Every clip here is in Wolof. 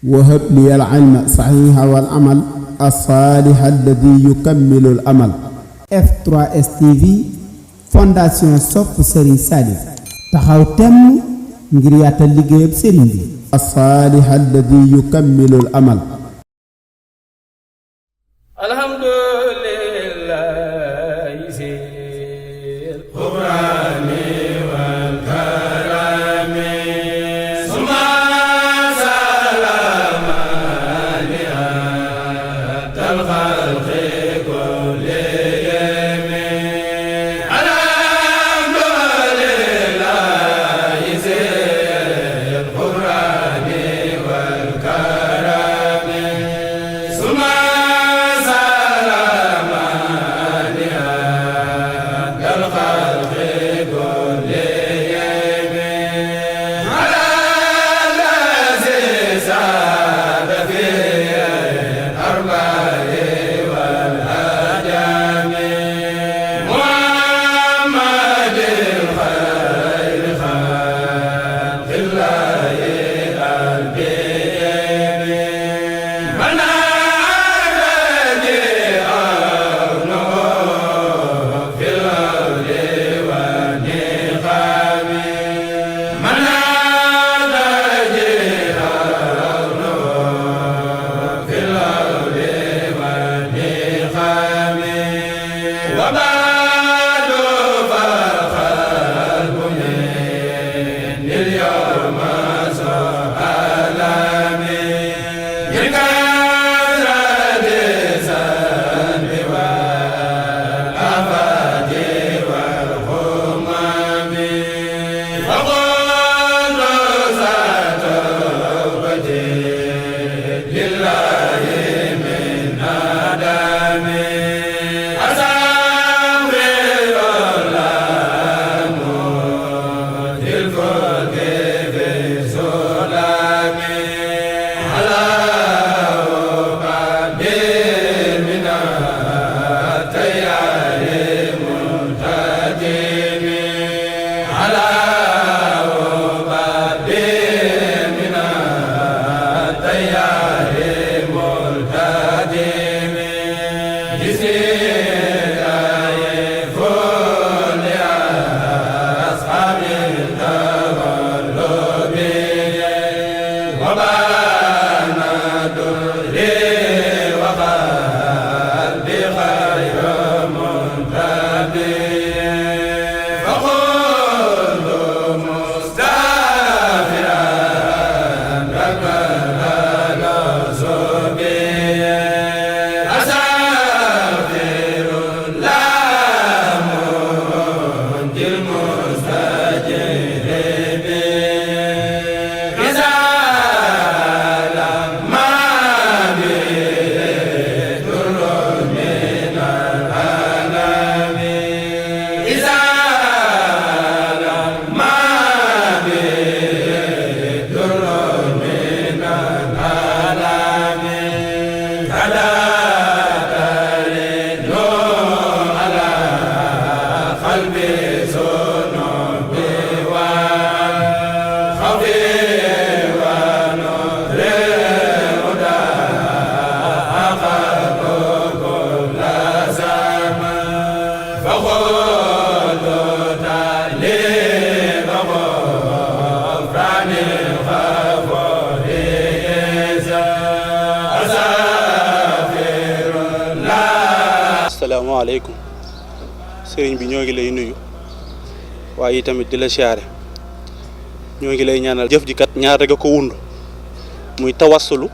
وهب لي العلم صحيح والعمل الصالح الذي يكمل الأمل. F3S TV fondation sopp Serigne Salif taxaw temm ngir yaatal liggéeyam Serigne bi. الصالح الذي يكمل الأمل. Assalamualaikum serigne bi ñoo ngi lay nuyu waye tamit di la siyaare ñoo ngi lay ñaanal jëf ji kat ñaar rek ko wundu muy tawassulu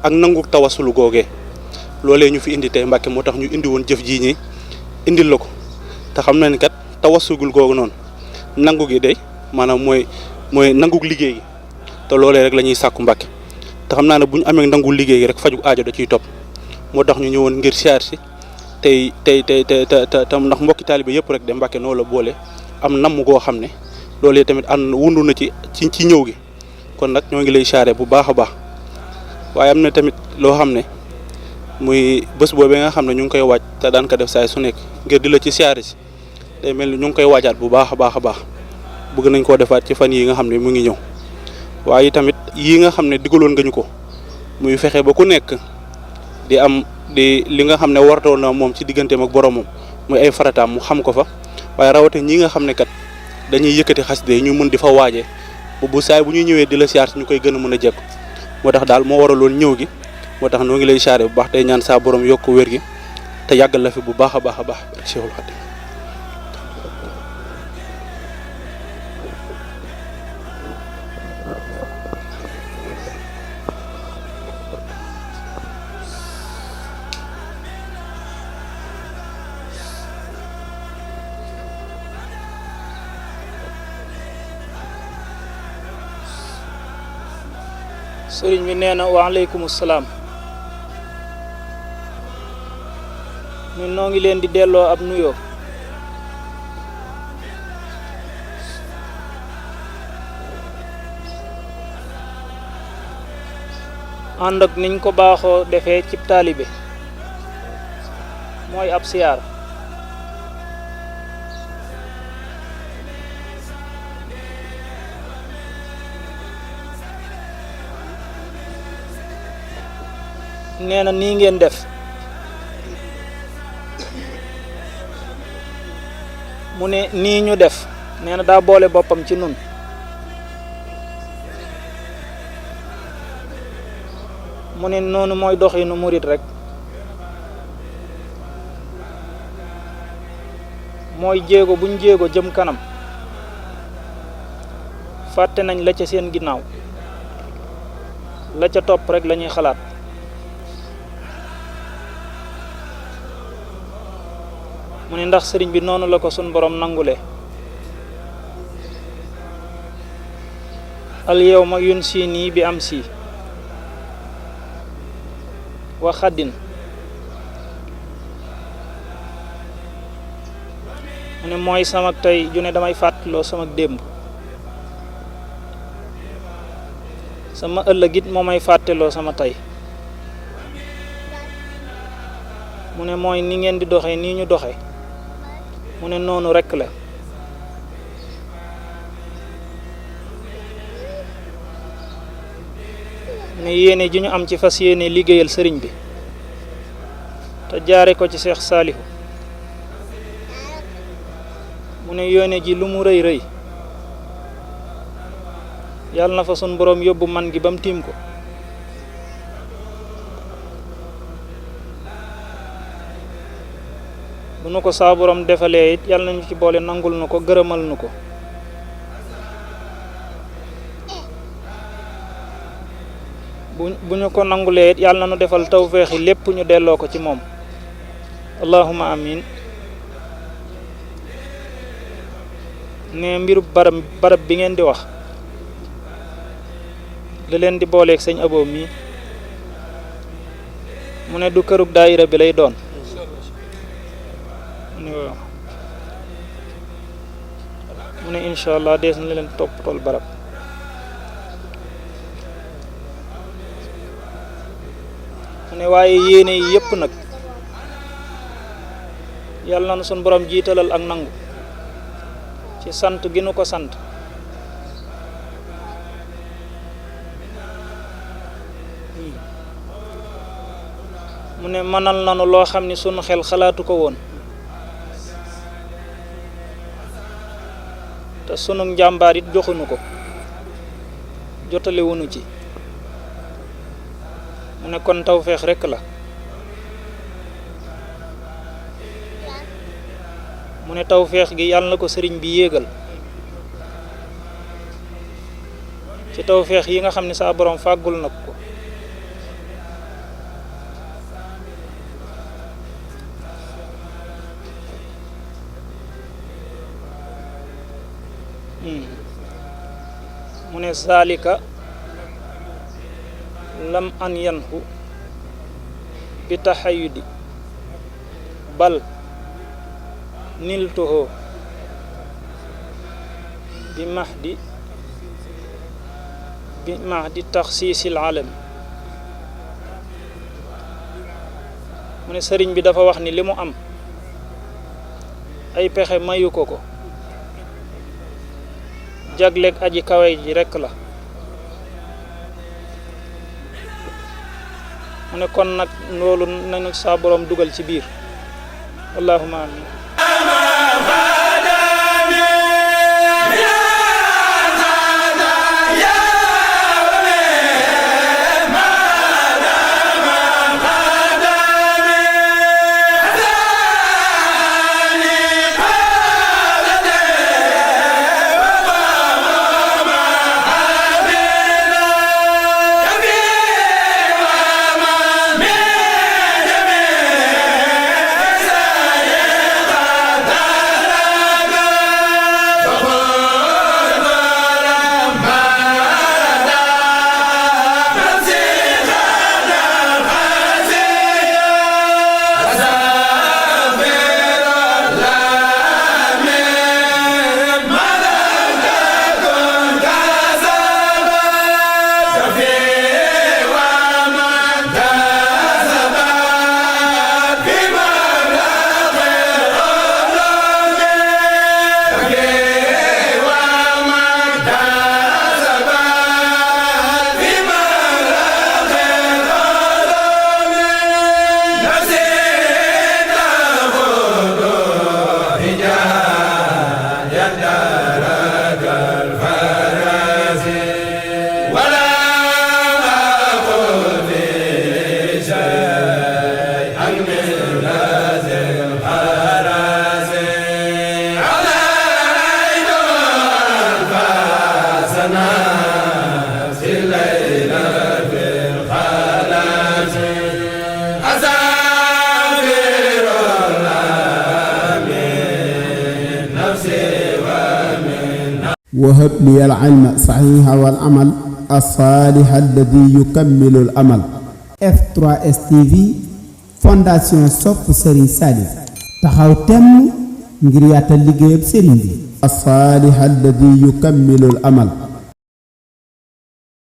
ak nangu tawassulu goge lolé ñu fi indi tay Mbàkke motax ñu indi won jëf ji ñi indil lako ta xam na ni kat tawassugul gogo non nangu gi day manam moy nangu liggéey gi te lolé rek lañuy sakku Mbàkke ta xam na ne buñu amé nangu liggéey gi rek faju aajo da ciy top motax ñu ñëwon ngir siyaar ci tay tam ndax mbokki talibé yépp rek de Mbàkke no la bolé am nam go xamné lolé tamit an wundu na ci ñëw gi kon nak ñoo ngi lay siyaare bu baaxa baax waye amna tamit lo xamné muy bëss bobé nga xamné ñu ngi koy wacc ta daan ka def say su nek ngir di la ci siyaare ci day melni ñu ngi koy wajjaat bu baaxa baaxa baax bëgg nañ ko defaat ci fan yi nga xamné mu ngi ñëw waye tamit yi nga xamné digaloon nga ñuko muy fexe ba ku nekk di am di li nga xam ne wartoo na moom ci digganteem ak boromam muy ay farataam mu xam ko fa waaye rawate ñi nga xam ne kat dañuy yëkkati xasida yi ñu mën di fa waaje bu saay bu ñuy ñëwee di la siyaar ñu koy gën a mën a jekku moo tax daal moo waraloon ñëw gi moo tax noo ngi lay siyaare bu baax tey ñaan saa borom yokk wér gi te yàggal la fi bu baax a baax a baax Cheikhul Khadim. sëriñ bi nee na waaleykum salaam ñun noo ngi leen di delloo ab nuyoo ànd ak niñ ko baaxoo defee cib taalibe mooy ab siyaar nee na nii ngeen def mu ne nii ñu def nee na daa boole boppam ci nun mu ne noonu mooy doxinu murit rek mooy jéego buñ jéego jëm kanam fàtte nañ la ca seen ginnaaw la ca topp rek lañuy xalaat mu ne ndax sëriñ bi noonu la ko sun borom nangulee al yawma yunsini bi am si wa xaddin mu ne mooy sama tey ju ne damay fàttaloo sama démb sama ëllëg it moo may fàttaloo sama tey mu ne mooy ni ngeen di doxee nii ñu doxee mu ne noonu rekk la mu ne yéene ji ñu am ci fas yéene liggéeyal sëriñ bi te jaare ko ci Seex Saalihu mu ne yéene ji lu mu rëy rëy yàlla na fa sun boroom yóbbu man gi ba mu tiim ko bu nu ko saa borom defalee it yàlla nañu ci boole nangul nu ko gërëmal nu ko bu ñu ko nangulee it yàlla na nu defal tawféexi lépp ñu delloo ko ci moom allahumma amin ne mbiru barab bi ngeen di wax li leen di booleeg sëñ Abo mii mu ne du kërug daayira bi lay doon mu ne incha allah dees na leen topp tool barab mu ne waaye yéene yi yëpp nag yàlla na sun borom jiitalal ak nangu ci sant gi nu ko sant mu ne mënal nanu loo xam ni sunu xel xalaatu ko woon te sunu njàmbaar it joxuñu ko jotalewuñu ci mu ne kon tawfeex rekk la mu ne tawfeex gi yàlla na ko sëriñ bi yéegal ci tawfeex yi nga xam ne saa borom fàggul na ko mu ne zalika lam an yanhu bi taxayudi bal niltuhu bi mahdi taxsiisil alam mu ne sëriñ bi dafa wax ni li mu am ay pexe mayu ko ko jagleeg aji kawe ji rekk la mu ne kon nag loolu nañu saa borom dugal ci biir allahumma amin وهب لي العلم صحيح والعمل الصالح الذي يكمل الأمل. F3S TV fondation sopp Serigne Salif taxaw temm ngir yaatal liggéeyab Serigne bi. الصالح الذي يكمل الأمل.